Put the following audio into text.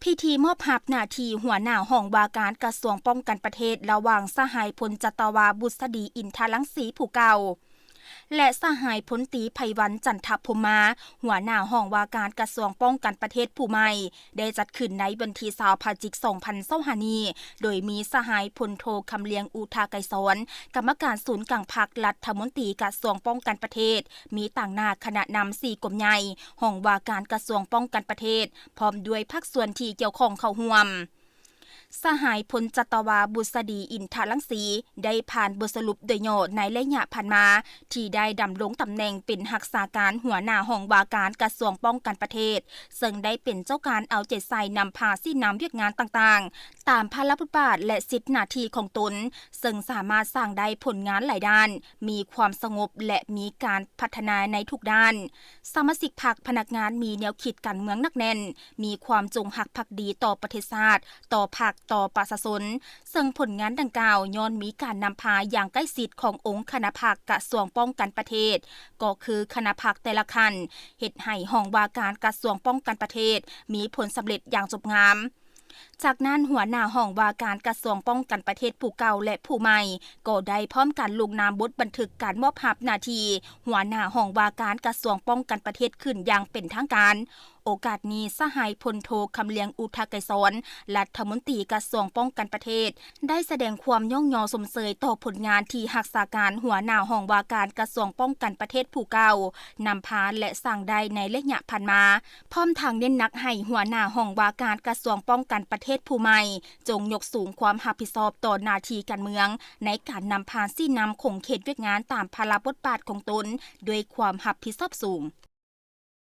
ພິທີມອບຮັບໜ້າທີ່ຫົວໜ້າຫ້ອງວ່າການກະຊວງປ້ອງກັນປະເທດ ລະຫວ່າງສະຫາຍພົນຈັດຕະວາ ບຸດສະດີ ອິນທະລັງສີ ຜູ້ເກົ່າ ແລະ ສະຫາຍພົນຕີ ໄພວັນ ຈັນທະພົມມາ ຫົວໜ້າຫ້ອງວ່າການກະຊວງປ້ອງກັນປະເທດຜູ້ໃໝ່ ໄດ້ຈັດຂຶ້ນໃນວັນທີຊາວ ພະຈິກ ສອງພັນຊາວຫ້ານີ້ ໂດຍມີສະຫາຍພົນໂທ ຄຳລຽງ ອຸທາໄກສອນ ກຳມະການສູນກາງພັກ, ລັດຖະມົນຕີກະຊວງປ້ອງກັນປະເທດ, ມີຕາງໜ້າຄະນະນຳສີ່ກົມໃຫຍ່, ຫ້ອງວ່າການກະຊວງປ້ອງກັນປະເທດ ພ້ອມດ້ວຍພາກສ່ວນທີ່ກ່ຽວຂ້ອງເຂົ້າຮ່ວມ. ສະຫາຍພົນຈັດຕະວາ ບຸດສະດີ ອິນທະລັງສີ ໄດ້ຜ່ານບົດສະຫຼຸບໂດຍຫຍໍ້ໃນໄລຍະຜ່ານມາ ທີ່ໄດ້ດຳລົງຕຳແໜ່ງເປັນຮັກສາການຫົວໜ້າຫ້ອງວ່າການກະຊວງປ້ອງກັນປະເທດ, ເຊິ່ງໄດ້ເປັນເຈົ້າການເອົາໃຈໃສ່ນຳພາຊີ້ນຳວຽກງານຕ່າງໆ ຕາມພາລະບົດບາດ ແລະ ສິດໜ້າທີ່ຂອງຕົນ, ເຊິ່ງສາມາດສ້າງໄດ້ຜົນງານຫຼາຍດ້ານ, ມີຄວາມສະຫງົບ ແລະ ມີການພັດທະນາໃນທຸກດ້ານ. ສະມາຊິກພັກ, ພະນັກງານມີແນວຄິດການເມືອງໜັກແໜ້ນ, ມີຄວາມຈົງຮັກພັກດີຕໍ່ປະເທດຊາດ, ຕໍ່ພັກ, ຕໍ່ປະຊາຊົນ, ເຊິ່ງຜົນງານດັ່ງກ່າວຍ້ອນມີການນຳພາຢ່າງໃກ້ຊິດຂອງອົງຄະນະພັກກະຊວງປ້ອງກັນປະເທດ, ກໍຄືຄະນະພັກແຕ່ລະຂັ້ນ, ເຮັດໃຫ້ຫ້ອງວ່າການກະຊວງປ້ອງກັນປະເທດມີຜົນສຳເລັດຢ່າງຈົບງາມ. ຈາກນັ້ນ, ຫົວໜ້າຫ້ອງວ່າການກະຊວງປ້ອງກັນປະເທດຜູ້ເກົ່າ ແລະ ຜູ້ໃໝ່ ກໍໄດ້ພ້ອມກັນລົງນາມບົດບັນທຶກການມອບຮັບໜ້າທີ່ຫົວໜ້າຫ້ອງວ່າການກະຊວງປ້ອງກັນປະເທດຂຶ້ນຢ່າງເປັນທາງການ. ໂອກາດນີ້, ສະຫາຍພົນໂທ ຄຳລຽງ ອຸທາໄກສອນ ລັດຖະມົນຕີກະຊວງປ້ອງກັນປະເທດ ໄດ້ສະແດງຄວາມຍ້ອງຍໍຊົມເຊີຍຕໍ່ຜົນງານທີ່ຮັກສາການຫົວໜ້າຫ້ອງວ່າການກະຊວງປ້ອງກັນປະເທດຜູ້ເກົ່າ ນຳພາ ແລະ ສ້າງໄດ້ໃນໄລຍະຜ່ານມາ, ພ້ອມທັງເນັ້ນໜັກໃຫ້ຫົວໜ້າຫ້ອງວ່າການກະຊວງປ້ອງກັນປະເທດຜູ້ໃໝ່ ຈົ່ງຍົກສູງຄວາມຮັບຜິດຊອບຕໍ່ໜ້າທີ່ການເມືອງ ໃນການນຳພາຊີ້ນຳຂົງເຂດວຽກງານຕາມພາລະບົດບາດຂອງຕົນ ດ້ວຍຄວາມຮັບຜິດຊອບສູງ.